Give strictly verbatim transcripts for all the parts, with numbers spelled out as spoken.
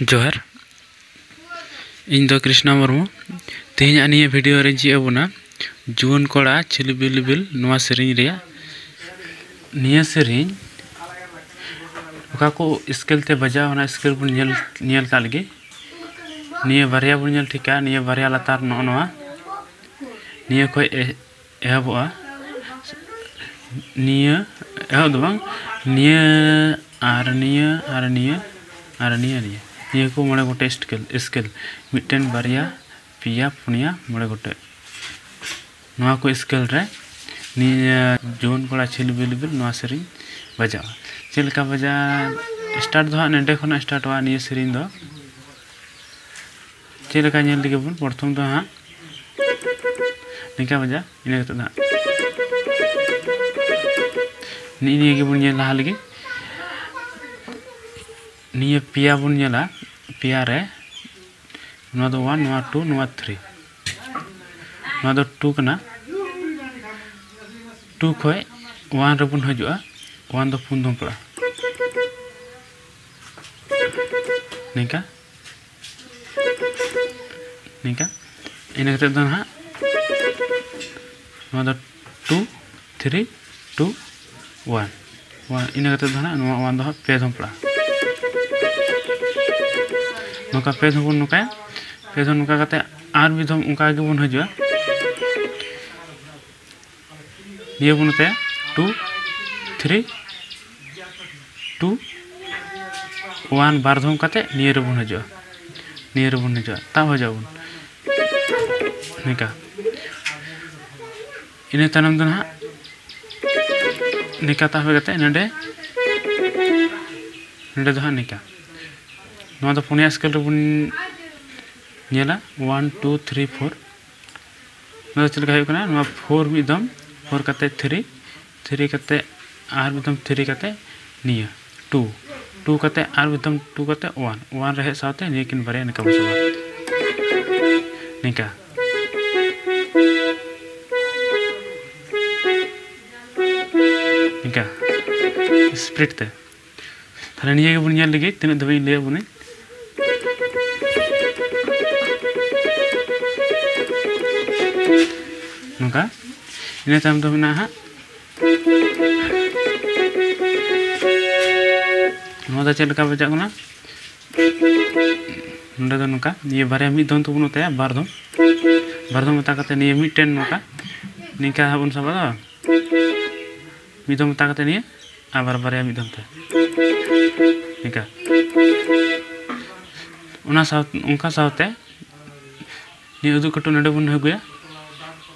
ᱡᱚᱦᱟᱨ, ᱤᱧ ᱫᱚ ᱠᱨᱤᱥᱱᱟ ᱢᱩᱨᱢᱩ᱾ ᱛᱮᱦᱮᱧᱟᱜ ᱱᱤᱭᱟᱹ video ᱨᱮᱧ ᱪᱮᱫ ᱟᱵᱚᱱᱟ ᱡᱩᱣᱟᱹᱱ ᱠᱚᱲᱟ ᱪᱷᱤᱞᱵᱤᱞ ᱵᱤᱞ ᱱᱚᱣᱟ ᱥᱮᱨᱮᱧ ᱨᱮᱭᱟᱜ᱾ ᱱᱤᱭᱟᱹ ᱥᱮᱨᱮᱧ ᱚᱠᱟ ᱠᱚ scale ᱛᱮ ᱵᱟᱡᱟᱣ, ᱚᱱᱟ scale ᱵᱚᱱ ᱧᱮᱞ, ᱧᱮᱞ ᱠᱟᱜ ᱞᱮᱜᱮ᱾ ᱱᱤᱭᱟᱹ ᱵᱟᱨᱭᱟ ᱵᱚᱱ ᱧᱮᱞ ᱴᱷᱤᱠᱟ, ᱱᱤᱭᱟᱹ ᱵᱟᱨᱭᱟ ᱞᱟᱛᱟᱨ ᱱᱚᱜᱼᱚ ᱱᱚᱣᱟ, ᱱᱤᱭᱟᱹ ᱠᱷᱚᱡ ᱮ-, ᱮᱦᱚᱵᱚᱜᱼᱟ᱾ ᱱᱤᱭᱟᱹ, ᱮᱦᱚᱵ ᱫᱚ ᱵᱟᱝ, ᱱᱤᱭᱟᱹ ᱟᱨ ᱱᱤᱭᱟᱹ ᱟᱨ ᱱᱤᱭᱟᱹ ᱟᱨ ᱱᱤᱭᱟᱹ, ᱱᱤᱭᱟᱹ, ᱱᱤᱭᱟᱹ ᱠᱚ ᱢᱚᱬᱮ ᱜᱚᱴᱮᱡ scale, scale᱾ ᱢᱤᱫᱴᱮᱱ, ᱵᱟᱨᱭᱟ, ᱯᱮᱭᱟ, ᱯᱩᱱᱭᱟ, ᱢᱚᱬᱮ ᱜᱚᱴᱮᱡ᱾ ᱱᱚᱣᱟ ᱠᱚ scale ᱨᱮ ᱱᱤᱭᱟᱹ ᱡᱩᱣᱟᱹᱱ ᱠᱚᱲᱟ ᱪᱷᱤᱞᱵᱤᱞ ᱵᱤᱞ ᱱᱚᱣᱟ ᱥᱮᱨᱮᱧ ᱵᱟᱡᱟᱜᱼᱟ᱾ ᱪᱮᱫ ᱞᱮᱠᱟ ᱵᱟᱡᱟᱜᱼᱟ? Start ᱫᱚ ᱦᱟᱸᱜ ᱱᱚᱸᱰᱮ ᱠᱷᱚᱱᱟᱜ startᱚᱜᱼᱟ ᱱᱤᱭᱟᱹ ᱥᱮᱨᱮᱧ ᱫᱚ᱾ ᱪᱮᱫ ᱞᱮᱠᱟ ᱧᱮᱞ ᱞᱮᱜᱮ ᱵᱚᱱ, ᱯᱨᱚᱛᱷᱚᱢ ᱫᱚ ᱦᱟᱸᱜ ᱱᱤᱝᱠᱟ ᱵᱟᱡᱟᱜᱼᱟ, ᱤᱱᱟᱹ ᱠᱟᱛᱮ ᱫᱚ ᱦᱟᱸᱜ ᱱᱤᱭᱟᱹ ᱜᱮᱵᱚᱱ ᱧᱮᱞ ᱞᱟᱦᱟ ᱞᱮᱜᱮ᱾ ᱱᱤᱭᱟᱹ ᱯᱮᱭᱟ ᱵᱚᱱ ᱧᱮᱞᱟ, ᱯᱮᱭᱟ ᱨᱮ ᱱᱚᱣᱟ ᱫᱚ one, ᱱᱚᱣᱟ two, ᱱᱚᱣᱟ three᱾ ᱱᱚᱣᱟ ᱫᱚ two ᱠᱟᱱᱟ᱾ Two ᱠᱷᱚᱡ one ᱨᱮᱵᱚᱱ ᱦᱤᱡᱩᱜᱼᱟ᱾ One ᱫᱚ ᱯᱩᱱ ᱫᱷᱚᱢ ᱯᱟᱲᱟᱜᱼᱟ᱾ ᱱᱤᱝᱠᱟ, ᱱᱤᱝᱠᱟ᱾ ᱤᱱᱟᱹ ᱠᱟᱛᱮ ᱫᱚ ᱱᱟᱦᱟᱜ ᱱᱚᱣᱟ ᱫᱚ two, three, two, one᱾ One, ᱤᱱᱟᱹ ᱠᱟᱛᱮ ᱫᱚ ᱱᱟᱦᱟᱜ ᱱᱚᱣᱟ one ᱫᱚ ᱦᱟᱸᱜ ᱯᱮ ᱫᱷᱚᱢ ᱯᱟᱲᱟᱜᱼᱟ᱾ ᱱᱚᱝᱠᱟ ᱯᱮ ᱫᱷᱚᱢ ᱵᱚᱱ ᱱᱚᱝᱠᱟᱭᱟ᱾ ᱯᱮ ᱫᱷᱚᱢ ᱱᱚᱝᱠᱟ ᱠᱟᱛᱮ ᱟᱨ ᱢᱤᱫ ᱫᱷᱚᱢ ᱚᱱᱠᱟ ᱜᱮᱵᱚᱱ ᱦᱤᱡᱩᱜᱼᱟ᱾ ᱱᱤᱭᱟᱹ ᱵᱚᱱ ᱱᱚᱛᱮ two, three, two, one, ᱵᱟᱨ ᱫᱷᱚᱢ ᱠᱟᱛᱮ ᱱᱤᱭᱟᱹ ᱨᱮᱵᱚᱱ ᱦᱤᱡᱩᱜᱼᱟ᱾ ᱱᱤᱭᱟᱹ ᱨᱮᱵᱚᱱ ᱦᱤᱡᱩᱜᱼᱟ, ᱛᱟᱵ ᱦᱤᱡᱩᱜ ᱟᱵᱚᱱ ᱱᱤᱝᱠᱟ᱾ ᱤᱱᱟᱹ ᱛᱟᱭᱱᱚᱢ ᱫᱚ ᱱᱟᱦᱟᱜ ᱱᱤᱝᱠᱟ ᱛᱟᱵ ᱦᱩᱭ ᱠᱟᱛᱮ ᱱᱚᱰᱮ ᱱᱚᱰᱮ ᱫᱚ ᱦᱟᱸᱜ ᱱᱤᱝᱠᱟ, ᱱᱚᱣᱟ ᱫᱚ ᱯᱩᱱᱭᱟ ᱥᱠᱮᱞ ᱨᱮᱵᱚᱱ ᱧᱮᱞᱟ, ᱚᱣᱟᱱ, ᱴᱩ, ᱛᱷᱨᱤ, ᱯᱷᱳᱨ᱾ ᱱᱚᱣᱟ ᱫᱚ ᱪᱮᱫ ᱞᱮᱠᱟ ᱦᱩᱭᱩᱜ ᱠᱟᱱᱟ? ᱱᱚᱣᱟ ᱯᱷᱳᱨ ᱢᱤᱫ ᱫᱚᱢ, ᱯᱷᱳᱨ ᱠᱟᱛᱮ ᱛᱷᱨᱤ, ᱛᱷᱨᱤ ᱠᱟᱛᱮ ᱟᱨ ᱢᱤᱫ ᱫᱚᱢ ᱛᱷᱨᱤ ᱠᱟᱛᱮ ᱱᱤᱭᱟᱹ ᱴᱩ, ᱴᱩ ᱠᱟᱛᱮ ᱟᱨ ᱢᱤᱫ ᱫᱚᱢ ᱴᱩ ᱠᱟᱛᱮ ᱚᱣᱟᱱ, ᱚᱣᱟᱱ ᱨᱮᱦᱮᱫ ᱥᱟᱶᱛᱮ ᱱᱤᱭᱟᱹ ᱠᱤᱱ ᱵᱟᱨᱭᱟ ᱱᱤᱝᱠᱟ ᱵᱚᱱ ᱥᱟᱵᱟ᱾ ᱱᱤᱝᱠᱟ᱾ ᱱᱤᱝᱠᱟ᱾ ᱥᱯᱤᱰ ᱛᱮ᱾ ᱛᱟᱦᱞᱮ ᱱᱤᱭᱟᱹ ᱜᱮᱵᱚᱱ ᱧᱮᱞ ᱞᱮᱜᱮ, ᱛᱤᱱᱟᱹᱜ ᱫᱷᱟᱹᱵᱤᱡ ᱤᱧ ᱞᱟᱹᱭᱟᱫ ᱵᱚᱱᱟᱹᱧ᱾ ᱱᱚᱝᱠᱟ᱾ ᱤᱱᱟᱹ ᱛᱟᱭᱚᱢ ᱫᱚ ᱢᱮᱱᱟᱜᱼᱟ ᱦᱟᱸᱜ, ᱱᱚᱣᱟ ᱫᱚ ᱪᱮᱫ ᱞᱮᱠᱟ ᱵᱟᱡᱟᱜ ᱠᱟᱱᱟ? ᱱᱚᱰᱮ ᱫᱚ ᱱᱚᱝᱠᱟ, ᱱᱤᱭᱟᱹ ᱵᱟᱨᱭᱟ ᱢᱤᱫ ᱫᱚᱢ ᱛᱮᱵᱚᱱ ᱚᱛᱟᱭᱟ, ᱵᱟᱨ ᱫᱚᱢ, ᱵᱟᱨ ᱫᱚᱢ ᱚᱛᱟ ᱠᱟᱛᱮ ᱱᱤᱭᱟᱹ ᱢᱤᱫᱴᱮᱱ ᱱᱚᱝᱠᱟ, ᱱᱤᱝᱠᱟ ᱦᱟᱸᱜ ᱵᱚᱱ ᱥᱟᱵᱟ ᱫᱚ, ᱢᱤᱫ ᱫᱚᱢ ᱚᱛᱟ ᱠᱟᱛᱮ ᱱᱤᱭᱟᱹ ᱟᱵᱟᱨ ᱵᱟᱨᱭᱟ ᱢᱤᱫ ᱫᱚᱢ ᱛᱮ, ᱱᱤᱝᱠᱟ᱾ ᱚᱱᱟ ᱥᱟᱶ, ᱚᱱᱠᱟ ᱥᱟᱶᱛᱮ ᱱᱤᱭᱟᱹ ᱩᱫᱩᱜ ᱠᱟᱹᱴᱩᱵ ᱱᱚᱰᱮ ᱵᱚᱱ ᱟᱹᱜᱩᱭᱟ᱾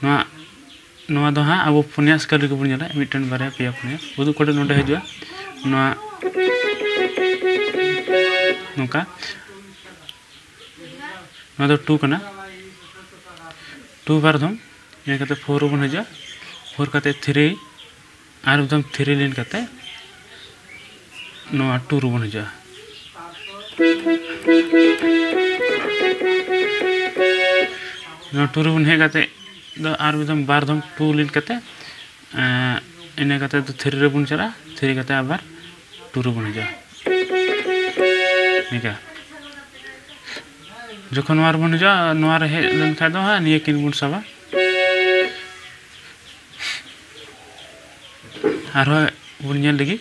ᱱᱚᱣᱟ, ᱱᱚᱣᱟ ᱫᱚ ᱦᱟᱸᱜ ᱟᱵᱚ ᱯᱩᱱᱭᱟ ᱥᱠᱮᱞ ᱨᱮᱜᱮ ᱵᱚᱱ ᱧᱮᱞᱟ, ᱢᱤᱫᱴᱮᱱ, ᱵᱟᱨᱭᱟ, ᱯᱮᱭᱟ, ᱯᱩᱱᱭᱟ᱾ ᱩᱫᱩᱜ ᱠᱟᱹᱴᱩᱵ ᱱᱚᱰᱮ ᱦᱤᱡᱩᱜᱼᱟ, ᱱᱚᱣᱟ ᱱᱚᱝᱠᱟ, ᱱᱚᱣᱟ ᱫᱚ ᱴᱩ ᱠᱟᱱᱟ, ᱴᱩ ᱵᱟᱨ ᱫᱚᱢ, ᱤᱱᱟᱹ ᱠᱟᱛᱮ ᱯᱷᱳᱨ ᱨᱮᱵᱚᱱ ᱦᱤᱡᱩᱜᱼᱟ, ᱯᱷᱳᱨ ᱠᱟᱛᱮ ᱛᱷᱨᱤ, ᱟᱨ ᱢᱤᱫ ᱫᱚᱢ ᱛᱷᱨᱤ ᱞᱤᱱ ᱠᱟᱛᱮ ᱱᱚᱣᱟ ᱴᱩ ᱨᱮᱵᱚᱱ ᱦᱤᱡᱩᱜᱼᱟ᱾ ᱱᱚᱣᱟ ᱴᱩ ᱨᱮᱵᱚᱱ ᱦᱮᱡ ᱠᱟᱛᱮ ᱫᱚ ᱟᱨ ᱢᱤᱫ ᱫᱚᱢ, ᱵᱟᱨ ᱫᱚᱢ ᱴᱩ ᱞᱤᱱ ᱠᱟᱛᱮ, ᱮᱸ, ᱤᱱᱟᱹ ᱠᱟᱛᱮ ᱫᱚ ᱛᱷᱨᱤ ᱨᱮᱵᱚᱱ ᱪᱟᱞᱟᱜᱼᱟ, ᱛᱷᱨᱤ ᱠᱟᱛᱮ ᱟᱵᱟᱨ ᱴᱩ ᱨᱮᱵᱚᱱ ᱦᱤᱡᱩᱜᱼᱟ᱾ ᱱᱤᱝᱠᱟ᱾ ᱡᱚᱠᱷᱚᱱ ᱱᱚᱣᱟ ᱨᱮᱵᱚᱱ ᱦᱤᱡᱩᱜᱼᱟ, ᱱᱚᱣᱟ ᱨᱮ ᱦᱮᱡ ᱞᱮᱱᱠᱷᱟᱱ ᱫᱚ ᱦᱟᱸᱜ ᱱᱤᱭᱟᱹ ᱠᱤᱱ ᱵᱚᱱ ᱥᱟᱵᱟ᱾ ᱟᱨᱦᱚᱸ ᱵᱚᱱ ᱧᱮᱞ ᱞᱮᱜᱮ᱾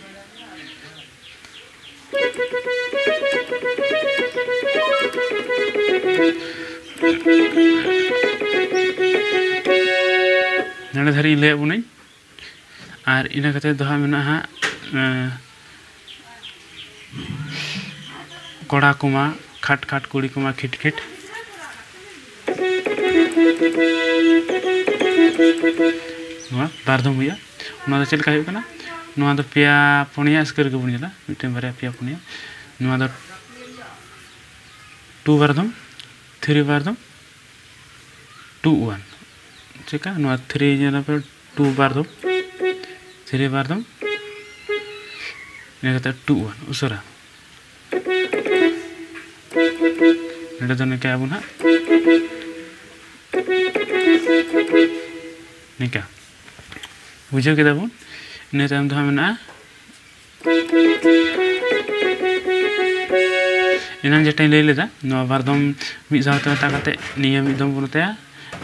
ᱱᱚᱰᱮ ᱫᱷᱟᱹᱨᱤᱡ ᱤᱧ ᱞᱟᱹᱭᱟᱫ ᱵᱚᱱᱟᱹᱧ᱾ ᱟᱨ ᱤᱱᱟᱹ ᱠᱟᱛᱮ ᱫᱚ ᱦᱟᱸᱜ ᱢᱮᱱᱟᱜᱼᱟ ᱦᱟᱸᱜ, ᱮᱸ, ᱠᱚᱲᱟ ᱠᱚᱢᱟ ᱠᱷᱟᱴ ᱠᱷᱟᱴ, ᱠᱩᱲᱤ ᱠᱚᱢᱟ ᱠᱷᱤᱴ ᱠᱷᱤᱴ᱾ ᱱᱚᱣᱟ ᱵᱟᱨ ᱫᱷᱚᱢ ᱦᱩᱭᱩᱜᱼᱟ᱾ ᱚᱱᱟ ᱫᱚ ᱪᱮᱫ ᱞᱮᱠᱟ ᱦᱩᱭᱩᱜ ᱠᱟᱱᱟ? ᱱᱚᱣᱟ ᱫᱚ ᱯᱮᱭᱟ ᱯᱩᱱᱭᱟ scale ᱜᱮᱵᱚᱱ ᱧᱮᱞᱟ, ᱢᱤᱫᱴᱮᱱ ᱵᱟᱨᱭᱟ ᱯᱮᱭᱟ ᱯᱩᱱᱭᱟ᱾ ᱱᱚᱣᱟ ᱫᱚ ᱴᱩ ᱵᱟᱨ ᱫᱚᱢ, ᱛᱷᱨᱤ ᱵᱟᱨ ᱫᱚᱢ, ᱴᱩ ᱚᱣᱟᱱ᱾ ᱪᱮᱠᱟ? ᱱᱚᱣᱟ ᱛᱷᱨᱤ ᱧᱮᱞ ᱟᱯᱮ, ᱴᱩ ᱵᱟᱨ ᱫᱚᱢ, ᱛᱷᱨᱤ ᱵᱟᱨ ᱫᱚᱢ, ᱤᱱᱟᱹ ᱠᱟᱛᱮ ᱴᱩ ᱚᱣᱟᱱ ᱩᱥᱟᱹᱨᱟ᱾ ᱱᱚᱰᱮ ᱫᱚ ᱱᱤᱝᱠᱟᱭᱟᱵᱚᱱ ᱦᱟᱸᱜ, ᱱᱤᱝᱠᱟ᱾ ᱵᱩᱡᱷᱟᱹᱣ ᱠᱮᱫᱟ ᱵᱚᱱ? ᱤᱱᱟᱹ ᱛᱟᱭᱚᱢ ᱫᱚ ᱦᱟᱸᱜ ᱢᱮᱱᱟᱜᱼᱟ, ᱮᱱᱟᱝ ᱡᱮᱴᱟᱧ ᱞᱟᱹᱭ ᱞᱮᱫᱟ, ᱱᱚᱣᱟ ᱵᱟᱨ ᱫᱚᱢ ᱢᱤᱫ ᱥᱟᱶᱛᱮ ᱢᱮᱥᱟ ᱠᱟᱛᱮ ᱱᱤᱭᱟᱹ ᱢᱤᱫ ᱫᱚᱢ ᱵᱚᱱ ᱚᱛᱟᱭᱟ,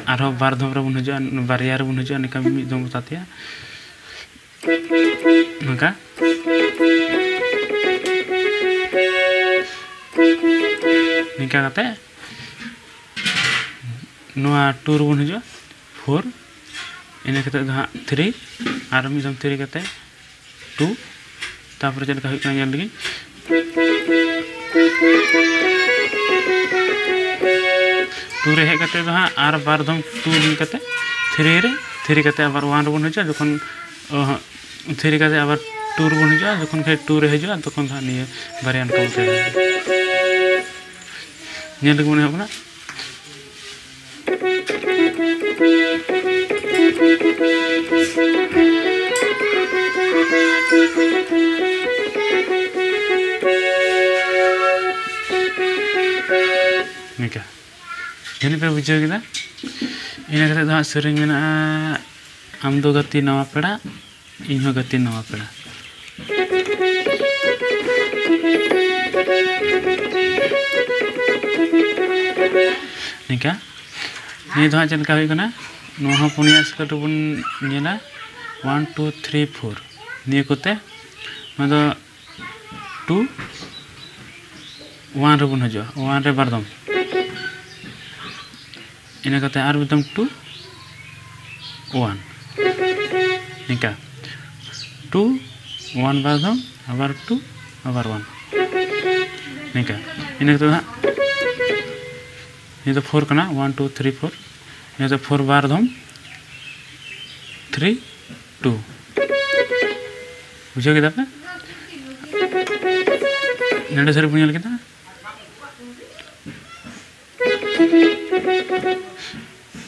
ᱟᱨᱦᱚᱸ ᱵᱟᱨ ᱫᱚᱢ ᱨᱮᱵᱚᱱ ᱦᱤᱡᱩᱜᱼᱟ, ᱵᱟᱨᱭᱟ ᱨᱮᱵᱚᱱ ᱦᱤᱡᱩᱜᱼᱟ, ᱱᱤᱝᱠᱟ ᱢᱤᱫ ᱫᱚᱢ ᱚᱛᱟᱭᱟ᱾ ᱱᱚᱝᱠᱟ᱾ ᱱᱤᱝᱠᱟ ᱠᱟᱛᱮ ᱱᱚᱣᱟ ᱴᱩ ᱨᱮᱵᱚᱱ ᱦᱤᱡᱩᱜᱼᱟ, ᱯᱷᱳᱨ, ᱤᱱᱟᱹ ᱠᱟᱛᱮ ᱫᱚ ᱦᱟᱸᱜ ᱛᱷᱨᱤ, ᱟᱨ ᱢᱤᱫ ᱫᱚᱢ ᱛᱷᱨᱤ ᱠᱟᱛᱮ ᱴᱩ, ᱛᱟᱯᱚᱨᱮ ᱪᱮᱫ ᱞᱮᱠᱟ ᱦᱩᱭᱩᱜ ᱠᱟᱱᱟ ᱧᱮᱞ ᱞᱮᱜᱮ᱾ ᱴᱩ ᱨᱮ ᱦᱮᱡ ᱠᱟᱛᱮ ᱫᱚ ᱦᱟᱸᱜ ᱟᱨ ᱵᱟᱨ ᱫᱚᱢ ᱴᱩ ᱦᱩᱭ ᱠᱟᱛᱮ ᱛᱷᱨᱤ ᱨᱮ, ᱛᱷᱨᱤ ᱠᱟᱛᱮ ᱟᱵᱟᱨ ᱚᱣᱟᱱ ᱨᱮᱵᱚᱱ ᱦᱤᱡᱩᱜᱼᱟ, ᱡᱚᱠᱷᱚᱱ, ᱚ, ᱛᱷᱨᱤ ᱠᱟᱛᱮ ᱟᱵᱟᱨ ᱴᱩ ᱨᱮᱵᱚᱱ ᱦᱤᱡᱩᱜᱼᱟ, ᱡᱚᱠᱷᱚᱱ ᱠᱷᱟᱡ ᱴᱩ ᱨᱮ ᱦᱤᱡᱩᱜᱼᱟ, ᱛᱚᱠᱷᱚᱱ ᱫᱚ ᱦᱟᱸᱜ ᱱᱤᱭᱟᱹ ᱵᱟᱨᱭᱟ ᱚᱱᱠᱟ ᱵᱚᱱ ᱛᱟᱦᱮᱱᱟ᱾ ᱧᱮᱞ ᱞᱮᱜᱮ ᱵᱚᱱ ᱮᱦᱚᱵ ᱠᱟᱱᱟ᱾ ᱱᱤᱝᱠᱟ᱾ ᱡᱟᱹᱱᱤᱡ ᱯᱮ ᱵᱩᱡᱷᱟᱹᱣ ᱠᱮᱫᱟ᱾ ᱤᱱᱟᱹ ᱠᱟᱛᱮ ᱫᱚ ᱦᱟᱸᱜ ᱥᱮᱨᱮᱧ ᱢᱮᱱᱟᱜᱼᱟ, ᱟᱢ ᱫᱚ ᱜᱟᱛᱮ ᱱᱟᱣᱟ ᱯᱮᱲᱟ, ᱤᱧ ᱦᱚᱸ ᱜᱟᱛᱮ ᱱᱟᱣᱟ ᱯᱮᱲᱟ᱾ ᱱᱤᱝᱠᱟ᱾ ᱱᱤᱭᱟᱹ ᱫᱚ ᱦᱟᱸᱜ ᱪᱮᱫ ᱞᱮᱠᱟ ᱦᱩᱭᱩᱜ ᱠᱟᱱᱟ, ᱱᱚᱣᱟ ᱦᱚᱸ ᱯᱩᱱᱭᱟ scale ᱨᱮᱵᱚᱱ ᱧᱮᱞᱟ, ᱚᱣᱟᱱ, ᱴᱩ, ᱛᱷᱨᱤ, ᱯᱷᱳᱨ᱾ ᱱᱤᱭᱟᱹ ᱠᱚᱛᱮ ᱱᱚᱣᱟ ᱫᱚ ᱴᱩ, ᱚᱣᱟᱱ ᱨᱮᱵᱚᱱ ᱦᱤᱡᱩᱜᱼᱟ, ᱚᱣᱟᱱ ᱨᱮ ᱵᱟᱨ ᱫᱚᱢ, ᱤᱱᱟᱹ ᱠᱟᱛᱮ ᱟᱨ ᱢᱤᱫ ᱫᱚᱢ ᱴᱩ, ᱚᱣᱟᱱ, ᱱᱤᱝᱠᱟ᱾ ᱴᱩ, ᱚᱣᱟᱱ ᱵᱟᱨ ᱫᱚᱢ, ᱟᱵᱟᱨ ᱴᱩ, ᱟᱵᱟᱨ ᱚᱣᱟᱱ, ᱱᱤᱝᱠᱟ᱾ ᱤᱱᱟᱹ ᱠᱟᱛᱮ ᱫᱚ ᱦᱟᱸᱜ ᱱᱤᱭᱟᱹ ᱫᱚ ᱯᱷᱳᱨ ᱠᱟᱱᱟ, ᱚᱣᱟᱱ, ᱴᱩ, ᱛᱷᱨᱤ, ᱯᱷᱳᱨ᱾ ᱱᱤᱭᱟᱹ ᱫᱚ ᱯᱷᱳᱨ ᱵᱟᱨ ᱫᱚᱢ, ᱛᱷᱨᱤ, ᱴᱩ᱾ ᱵᱩᱡᱷᱟᱹᱣ ᱠᱮᱫᱟ ᱯᱮ? ᱱᱚᱰᱮ ᱥᱟᱹᱨᱤ ᱵᱚᱱ ᱧᱮᱞ ᱠᱮᱫᱟ᱾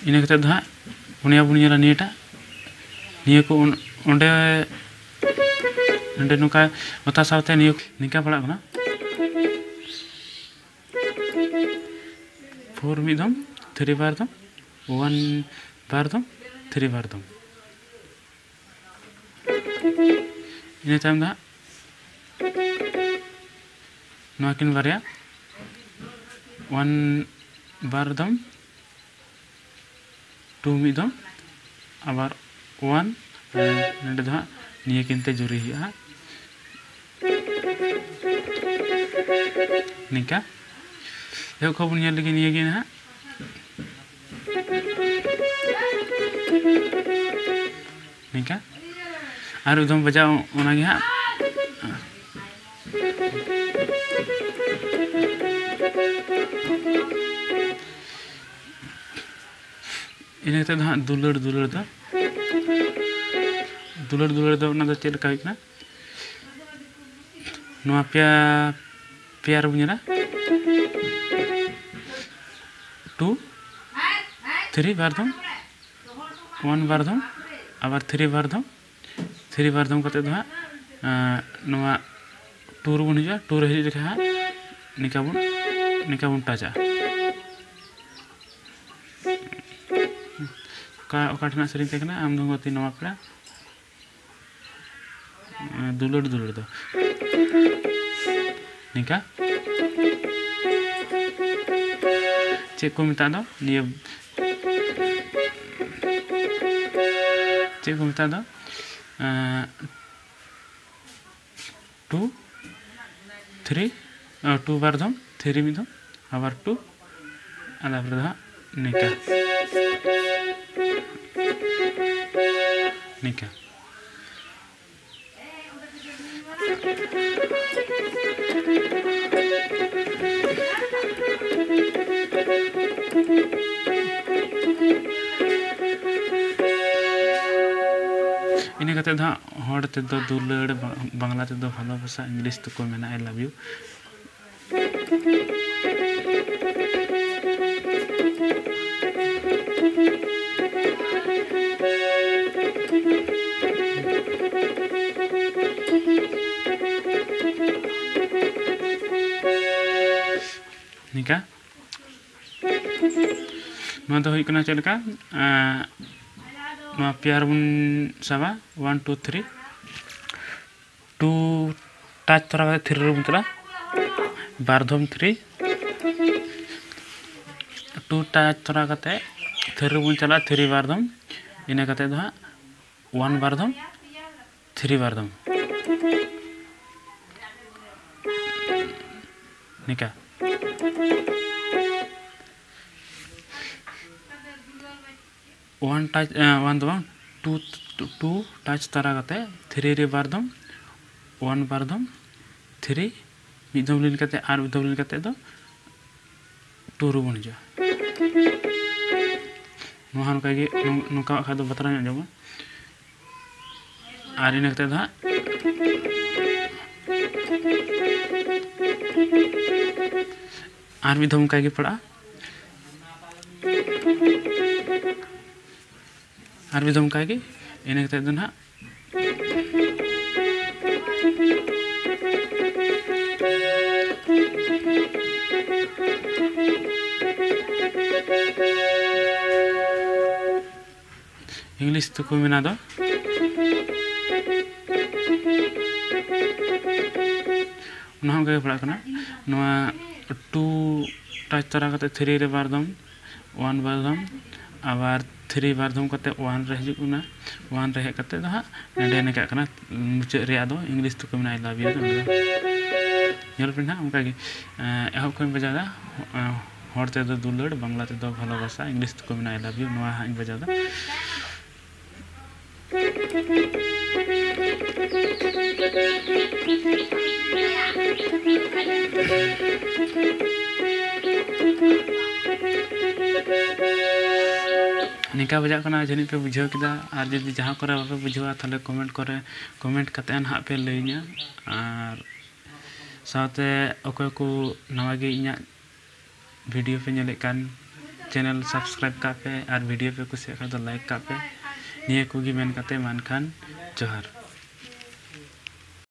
ᱤᱱᱟᱹ ᱠᱟᱛᱮᱫ ᱫᱚ ᱦᱟᱸᱜ ᱯᱩᱱᱭᱟ ᱵᱚᱱ ᱧᱮᱞᱟ ᱱᱤᱭᱟᱹᱴᱟᱜ᱾ ᱱᱤᱭᱟᱹ ᱠᱚ ᱚᱸᱰᱮ ᱱᱚᱰᱮ ᱱᱚᱝᱠᱟ ᱚᱛᱟ ᱥᱟᱶᱛᱮ ᱱᱤᱭᱟᱹ ᱱᱤᱝᱠᱟ ᱯᱟᱲᱟᱜ ᱠᱟᱱᱟ᱾ ᱯᱷᱳᱨ ᱢᱤᱫ ᱫᱚᱢ, ᱛᱷᱨᱤ ᱵᱟᱨ ᱫᱚᱢ, ᱚᱣᱟᱱ ᱵᱟᱨ ᱫᱚᱢ, ᱛᱷᱨᱤ ᱵᱟᱨ ᱫᱚᱢ᱾ ᱤᱱᱟᱹ ᱛᱟᱭᱚᱢ ᱫᱚ ᱦᱟᱸᱜ ᱱᱚᱣᱟ ᱠᱤᱱ ᱵᱟᱨᱭᱟ ᱚᱣᱟᱱ ᱵᱟᱨ ᱫᱚᱢ, ᱴᱩ ᱢᱤᱫ ᱫᱚᱢ, ᱟᱵᱟᱨ ᱚᱣᱟᱱ᱾ ᱱᱚᱰᱮ ᱫᱚ ᱦᱟᱸᱜ ᱱᱤᱭᱟᱹ ᱠᱤᱱ ᱛᱮ ᱡᱩᱨᱤ ᱦᱩᱭᱩᱜᱼᱟ ᱦᱟᱸᱜ᱾ ᱱᱤᱝᱠᱟ ᱮᱦᱚᱵ ᱠᱷᱚᱱ ᱵᱚᱱ ᱧᱮᱞ ᱞᱮᱜᱮ ᱱᱤᱭᱟᱹ ᱜᱮ ᱦᱟᱸᱜ᱾ ᱱᱤᱝᱠᱟ ᱟᱨ ᱮᱠᱫᱚᱢ ᱵᱟᱡᱟᱣ ᱚᱱᱟᱜᱮ ᱦᱟᱸᱜ᱾ ᱤᱱᱟᱹ ᱠᱟᱛᱮ ᱫᱚ ᱦᱟᱸᱜ ᱫᱩᱞᱟᱹᱲ ᱫᱩᱞᱟᱹᱲ ᱫᱚ ᱫᱩᱞᱟᱹᱲ ᱫᱩᱞᱟᱹᱲ ᱫᱚ ᱚᱱᱟ ᱫᱚ ᱪᱮᱫ ᱞᱮᱠᱟ ᱦᱩᱭᱩᱜ ᱠᱟᱱᱟ? ᱱᱚᱣᱟ ᱯᱮᱭᱟ ᱯᱮᱭᱟ ᱨᱮᱵᱚᱱ ᱧᱮᱞᱟ᱾ ᱴᱩ ᱛᱷᱨᱤ ᱵᱟᱨ ᱫᱷᱚᱢ, ᱚᱣᱟᱱ ᱵᱟᱨ ᱫᱷᱚᱢ, ᱟᱵᱟᱨ ᱛᱷᱨᱤ ᱵᱟᱨ ᱫᱷᱚᱢ᱾ ᱛᱷᱨᱤ ᱵᱟᱨ ᱫᱷᱚᱢ ᱠᱟᱛᱮ ᱫᱚ ᱦᱟᱸᱜ ᱱᱚᱣᱟ ᱴᱩ ᱨᱮᱵᱚᱱ ᱦᱤᱡᱩᱜᱼᱟ᱾ ᱴᱩ ᱨᱮ ᱦᱤᱡᱩᱜ ᱡᱚᱠᱷᱟᱡ ᱦᱟᱸᱜ ᱱᱤᱝᱠᱟ ᱵᱚᱱ ᱱᱤᱝᱠᱟ ᱵᱚᱱ ᱴᱟᱪᱟ᱾ ᱚᱠᱟ ᱚᱠᱟ ᱴᱷᱮᱱᱟᱜ ᱥᱮᱨᱮᱧ ᱛᱟᱦᱮᱸ ᱠᱟᱱᱟ? ᱟᱢ ᱫᱚ ᱜᱟᱛᱮ ᱱᱚᱣᱟ ᱯᱮᱲᱟ᱾ ᱫᱩᱞᱟᱹᱲ ᱫᱩᱞᱟᱹᱲ ᱫᱚ ᱱᱤᱝᱠᱟ᱾ ᱪᱮᱫ ᱠᱚ ᱢᱮᱛᱟᱜ ᱫᱚ ᱱᱤᱭᱟᱹ? ᱪᱮᱫ ᱠᱚ ᱢᱮᱛᱟᱜ ᱫᱚ? ᱴᱩ ᱛᱷᱨᱤ, ᱴᱩ ᱵᱟᱨ ᱫᱷᱚᱢ, ᱛᱷᱨᱤ ᱢᱤᱫ ᱫᱷᱚᱢ, ᱟᱵᱟᱨ ᱴᱩ, ᱟᱨ ᱛᱟᱨᱯᱚᱨᱮ ᱫᱚ ᱦᱟᱸᱜ ᱱᱤᱝᱠᱟ᱾ ᱱᱤᱝᱠᱟ᱾ ᱤᱱᱟᱹ ᱠᱟᱛᱮ ᱫᱚ ᱦᱟᱸᱜ ᱦᱚᱲ ᱛᱮᱫᱚ ᱫᱩᱞᱟᱹᱲ, ᱵᱟ-, ᱵᱟᱝᱞᱟ ᱛᱮᱫᱚ ᱵᱷᱟᱞᱚᱵᱟᱥᱟ, ᱤᱝᱞᱤᱥ ᱛᱮᱠᱚ ᱢᱮᱱᱟ I love you᱾ ᱱᱤᱝᱠᱟ᱾ ᱱᱚᱣᱟ ᱫᱚ ᱦᱩᱭᱩᱜ ᱠᱟᱱᱟ ᱪᱮᱫ ᱞᱮᱠᱟ? ᱮᱸ, ᱱᱚᱣᱟ ᱯᱮᱭᱟ ᱨᱮᱵᱚᱱ ᱥᱟᱵᱟ, one two three᱾ Two touch ᱛᱚᱨᱟ ᱠᱟᱛᱮ three ᱨᱮᱵᱚᱱ ᱪᱟᱞᱟᱜᱼᱟ, ᱵᱟᱨ ᱫᱷᱚᱢ three᱾ Two touch ᱛᱚᱨᱟ ᱠᱟᱛᱮ three ᱨᱮᱵᱚᱱ ᱪᱟᱞᱟᱜᱼᱟ, three ᱵᱟᱨ ᱫᱷᱚᱢ᱾ ᱤᱱᱟᱹ ᱠᱟᱛᱮ ᱫᱚ ᱦᱟᱸᱜ one ᱵᱟᱨ ᱫᱷᱚᱢ, three ᱵᱟᱨ ᱫᱷᱚᱢ᱾ ᱱᱤᱠᱟ᱾ One touch, ᱮ, one ᱫᱚ ᱵᱟᱝ, two, two touch ᱛᱟᱨᱟ ᱠᱟᱛᱮ three ᱨᱮ ᱵᱟᱨ ᱫᱷᱚᱢ, one ᱵᱟᱨ ᱫᱷᱚᱢ, three ᱢᱤᱫ ᱫᱷᱚᱢ ᱞᱤᱱ ᱠᱟᱛᱮ ᱟᱨ ᱢᱤᱫ ᱫᱷᱚᱢ ᱞᱤᱱ ᱠᱟᱛᱮ ᱫᱚ two ᱨᱮᱵᱚᱱ ᱦᱤᱡᱩᱜᱼᱟ᱾ ᱱᱚᱣᱟ ᱦᱚᱸ ᱱᱚᱝᱠᱟ ᱜᱮ, ᱱᱚᱝ-, ᱱᱚᱝᱠᱟᱣᱟᱜ ᱠᱷᱟᱡ ᱫᱚ ᱵᱟᱛᱨᱟᱣ ᱧᱚᱜ ᱟᱸᱡᱚᱢᱚᱜᱼᱟ᱾ ᱟᱨ ᱤᱱᱟᱹ ᱠᱟᱛᱮ ᱫᱚ ᱦᱟᱸᱜ ᱟᱨ ᱢᱤᱫ ᱫᱷᱟᱣ ᱚᱱᱠᱟ ᱜᱮ ᱯᱟᱲᱟᱜᱼᱟ᱾ ᱟᱨ ᱢᱤᱫ ᱫᱷᱟᱣ ᱚᱱᱠᱟ ᱜᱮ, ᱤᱱᱟᱹ ᱠᱟᱛᱮ ᱫᱚ ᱱᱟᱦᱟᱜ ᱤᱝᱞᱤᱥ ᱛᱮᱠᱚ ᱢᱮᱱᱟ ᱫᱚ᱾ ᱚᱱᱟ ᱦᱚᱸ ᱚᱱᱠᱟ ᱜᱮ ᱯᱟᱲᱟᱜ ᱠᱟᱱᱟ᱾ ᱱᱚᱣᱟ two touch ᱛᱟᱨᱟ ᱠᱟᱛᱮ three ᱨᱮ ᱵᱟᱨ ᱫᱚᱢ, one ᱵᱟᱨ ᱫᱚᱢ, ᱟᱵᱟᱨ three ᱵᱟᱨ ᱫᱚᱢ ᱠᱟᱛᱮ one ᱨᱮ ᱦᱤᱡᱩᱜ ᱠᱟᱱᱟ᱾ One ᱨᱮ ᱦᱮᱡ ᱠᱟᱛᱮ ᱫᱚ ᱦᱟᱸᱜ ᱱᱚᱸᱰᱮ ᱱᱤᱝᱠᱟᱹᱜ ᱠᱟᱱᱟ᱾ ᱢᱩᱪᱟᱹᱫ ᱨᱮᱭᱟᱜ ᱫᱚ ᱤᱝᱞᱤᱥ ᱛᱮᱠᱚ ᱢᱮᱱᱟ I love you ᱫᱚ ᱱᱚᱸᱰᱮ᱾ ᱧᱮᱞ ᱯᱮ ᱱᱟᱦᱟᱜ ᱚᱱᱠᱟ ᱜᱮ, ᱮᱸ, ᱮᱦᱚᱵ ᱠᱷᱚᱱ ᱵᱟᱡᱟᱣ ᱮᱫᱟ, ᱮᱸ, ᱦᱚᱲ ᱛᱮᱫᱚ ᱫᱩᱞᱟᱹᱲ, ᱵᱟᱝᱞᱟ ᱛᱮᱫᱚ ᱵᱷᱟᱞᱚᱵᱟᱥᱟ, ᱤᱝᱞᱤᱥ ᱛᱮᱠᱚ ᱢᱮᱱᱟ I love you, ᱱᱚᱣᱟ ᱦᱟᱸᱜ ᱤᱧ ᱵᱟᱡᱟᱣ ᱮᱫᱟ᱾ ᱱᱤᱝᱠᱟ ᱵᱩᱡᱷᱟᱹᱜ ᱠᱟᱱᱟ ᱡᱟᱹᱱᱤᱡ ᱯᱮ ᱵᱩᱡᱷᱟᱹᱣ ᱠᱮᱫᱟ᱾ ᱟᱨ ᱡᱩᱫᱤ ᱡᱟᱦᱟᱸ ᱠᱚᱨᱮ ᱵᱟᱯᱮ ᱵᱩᱡᱷᱟᱹᱣᱟ, ᱛᱟᱦᱚᱞᱮ ᱠᱚᱢᱮᱱᱴ ᱠᱚᱨᱮ ᱠᱚᱢᱮᱱᱴ ᱠᱟᱛᱮ ᱱᱟᱦᱟᱜ ᱯᱮ ᱞᱟᱹᱭᱟᱹᱧᱟ᱾ ᱟᱨ ᱥᱟᱶᱛᱮ ᱚᱠᱚᱭ ᱠᱚ ᱱᱟᱣᱟ ᱜᱮ ᱤᱧᱟᱹᱜ ᱵᱷᱤᱰᱤᱭᱳ ᱯᱮ ᱧᱮᱞᱮᱫ ᱠᱟᱱ, ᱪᱮᱱᱮᱞ ᱥᱟᱵᱥᱠᱨᱟᱭᱤᱵᱽ ᱠᱟᱜ ᱯᱮ ᱟᱨ ᱵᱷᱤᱰᱤᱭᱳ ᱯᱮ ᱠᱩᱥᱤᱭᱟᱜ ᱠᱷᱟᱱ ᱫᱚ ᱞᱟᱭᱤᱠ ᱠᱟᱜ ᱯᱮ᱾ ᱱᱤᱭᱟᱹ ᱠᱚᱜᱮ ᱢᱮᱱ ᱠᱟᱛᱮ ᱢᱟ ᱮᱱᱠᱷᱟᱱ ᱡᱚᱦᱟᱨ᱾